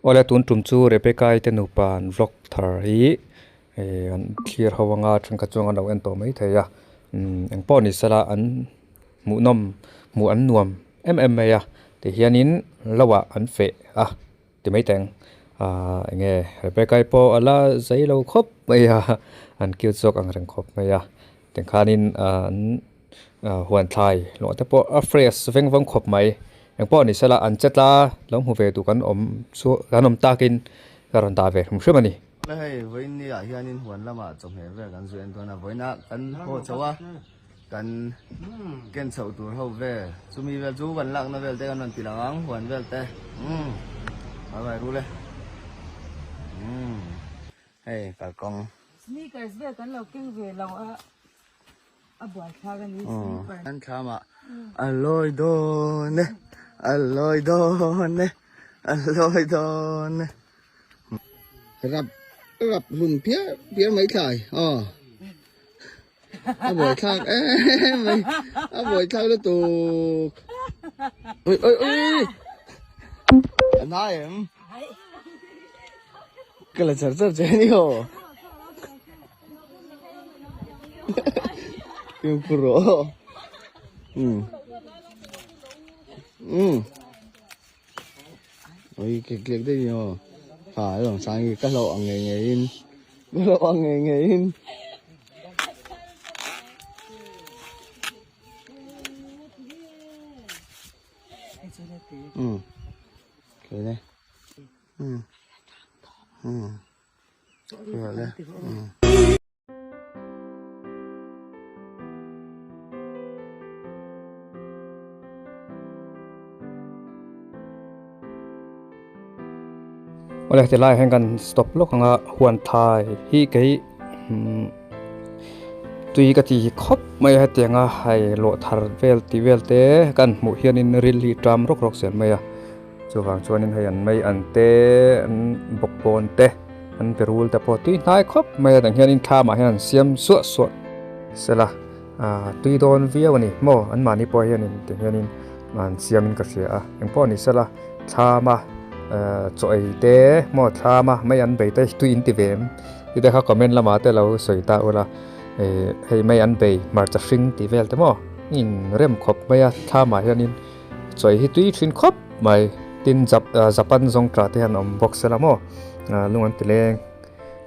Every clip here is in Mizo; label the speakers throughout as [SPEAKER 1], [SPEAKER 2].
[SPEAKER 1] Awle tun tum chu Rebecca-i te nupa an vlog thar hi eh an thlir ho anga thenkhat chuan an lo en tawh maithei a umm engpawh ni sela an hmuhnawm hmuh an nuam em em mai a tihianin lo ah an feh a ti mai teng ahh eng nge Rebecca-i pawh a la zei lo khawp mai a an cute zawk ang reng khawp mai a tikhanin ahh an huan thlai hlawh te pawh a fresh veng vawng khawp mai engpawh ni sela an che tla lo hmu ve duh kan awm chu kan awm takin ka rawn dah ve hrim hrim a ni.
[SPEAKER 2] Hei vawiin ni ah hianin huan lamah chawhmeh vel kan zu en dawn a vawiinah kan haw chho a kan ken chhoh tur ho vel chumi vel chu kan lakna vel te kan rawn ti lang ang huan vel te umm a vai rul e umm hei kalkawng.
[SPEAKER 3] Sneakers vel kan lo keng ve lo a. A buaithlak a ni sleeper.
[SPEAKER 2] An thlam ah a lawi dawn e, a lawi dawn e, a lawi dawn e. Rap rap hlum phiar phiar mai thlai aw. A buaithlak em mai, a buaithlak lutuk. Ui ui ui. A nai em? Ka la char char che a ni aw. Fimkhur rawh umm umm ui kek lek daih ni aw ha a lang sang hi ka hlauh ang ngei ngei in ka hlauh ang ngei ngei in umm umm umm.
[SPEAKER 1] Awle tilai ah hian kan stop lawk ang a huan thai hi kei tui ka ti hi khawp mai a hetiang a hei lawh thar vel tih vel te kan hmuh hianin ril hi ṭam rawk rawk zel mai a. Chuvang chuanin hei an mei an te an bawkbawn te an berul te pawh tui hnai khawp mai a tiang hianin thlamah hian an siam suah suah sela ah tui dawn viau a ni maw anmahni pawh hianin tiang hianin an siamin ka hria a engpawh ni sela thlama eh chaw ei te maw thlama mei an bei te tui in ti ve em tih te kha comment lamah te lo sawi ta ula eh hei mei an bei hmarcha hring tih vel te maw in rem khawp mai a thlamah hianin. Chawi hi tui thin khawp mai tin jap japan zawng tah te hian a awm bawk sela maw lung an ti leng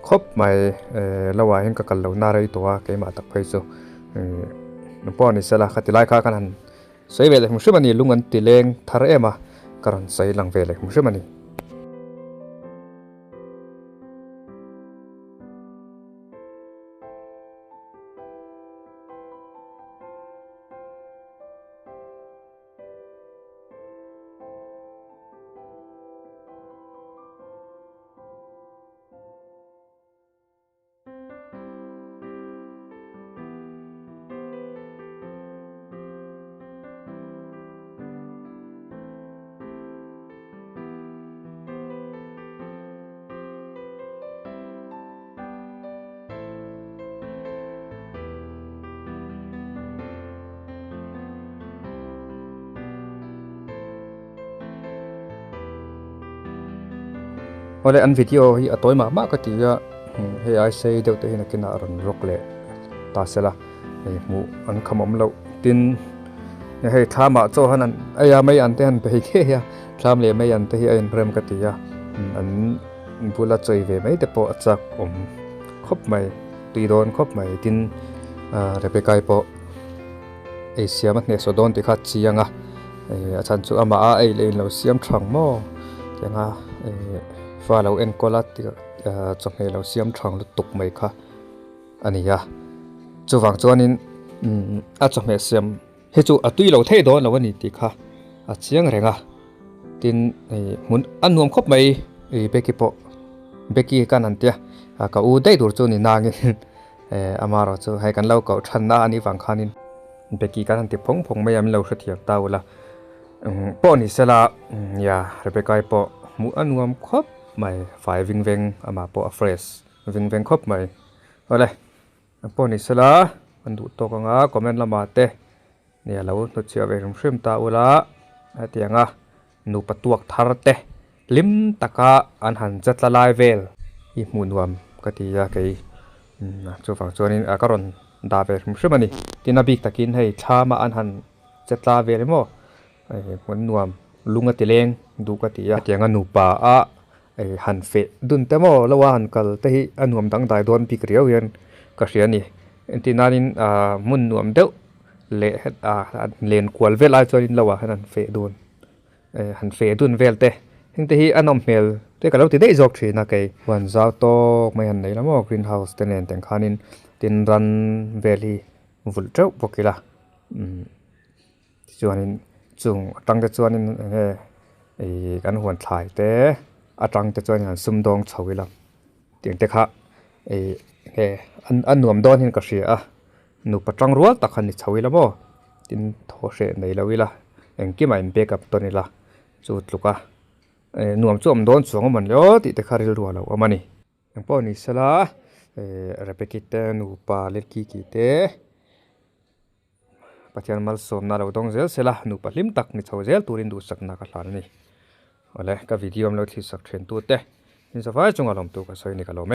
[SPEAKER 1] khawp mai lo ah hian ka kal lo na rei tawh a keimah tak phei chu ih pawh a ni sela khati lai kha khan han sawi ve leh hrim hrim a ni lung an ti leng thar em a ka rawn sawi lang ve leh hrim hrim a ni. Awle an video hi a tawi mah mah ka ti a hei ai sei deuh te hi nakinah a rawn rawk leh ta sela hei hmuh an kham awm loh tin hei thlamah chaw han an ei a mei an te han bei ngei a thlam leh mei an te hi a inrem ka ti a an bula chawi ve mai te pawh a chak awm khawp mai tui dawn khawp mai tin ah Rebecca-i pawh ei siam a hnehsawh dawn tih kha a chiang a eh a chhan chu amah a ei leh in lo siam thang maw tianga eh fa lo enkawl a tih ah chawhmeh lo siam thang lutuk mai kha a ni a chuvang chuanin umm a chawhmeh siam hi chu a tui lo thei dawn lo a ni tih kha a chiang reng a tin hei hmun a nuam khawp mai ih Becky pawh Becky khan an tia ka u daih tur chu ni nangin eh amaherawh chu hei kan lo koh than a anih vang khanin Becky khan an ti phawng phawng mai a min lo hrethiam ta ula pawh ni sela nia Rebecca-i pawh hmuh a nuam khawp mai fai ving veng amah pawh a fresh ving veng khawp mai awle. Pawh ni sela an duh tawk anga comment lamah te nia lo hnutchhiah ve hrim hrim ta ula hetianga nupa tuak thar te Hlim taka an han chatla lai vel hi hmuh nuam ka ti a kei chuvang chuanin ka rawn dah ve hrim hrim a ni. Tin a bik takin hei thlama an han chatla vel emaw hmun nuam lung a ti leng duh ka ti a. Hetianga nupa a han feh dun te maw lo a han kal te hi a nuam dangdai dawn bik riau hian ka hria a ni. Engtin nanin hmun nuam deuh leh len kual vel ai chuanin lo ah hian an feh dun. Han feh dun vel te heng te hi a nawm hmel te ka lo ti daih zawk thin a kei huan zau tawk mai han nei la maw green house te nen teng khanin tin ran vel hi vulh teuh bawk ila umm tichuanin chung atang te chuanin eng nge ihh kan huan thlai te atang te chuan han sum dawng chho ila tiang te kha ihh eng nge a nuam dawn hian ka hria a. Nupa tang rual tak han ni chho ila maw? Tin thaw hreh nei lo ila, engkimah in back up tawn ila chu tluk a, nuam chu awm dawn chuang awm an le aw tih te kha rilru a lo awm a ni. Engpawh ni sela Rebecca te nupa Lelkiki te Pathian malsawmna a lo dawng zel sela, nupa hlim tak ni chho zel turin duhsakna ka hlan a ni. Awle ka video an lo thlir sak thin tute in zavai chunga lawmtu ka sawi ni ka lawm e.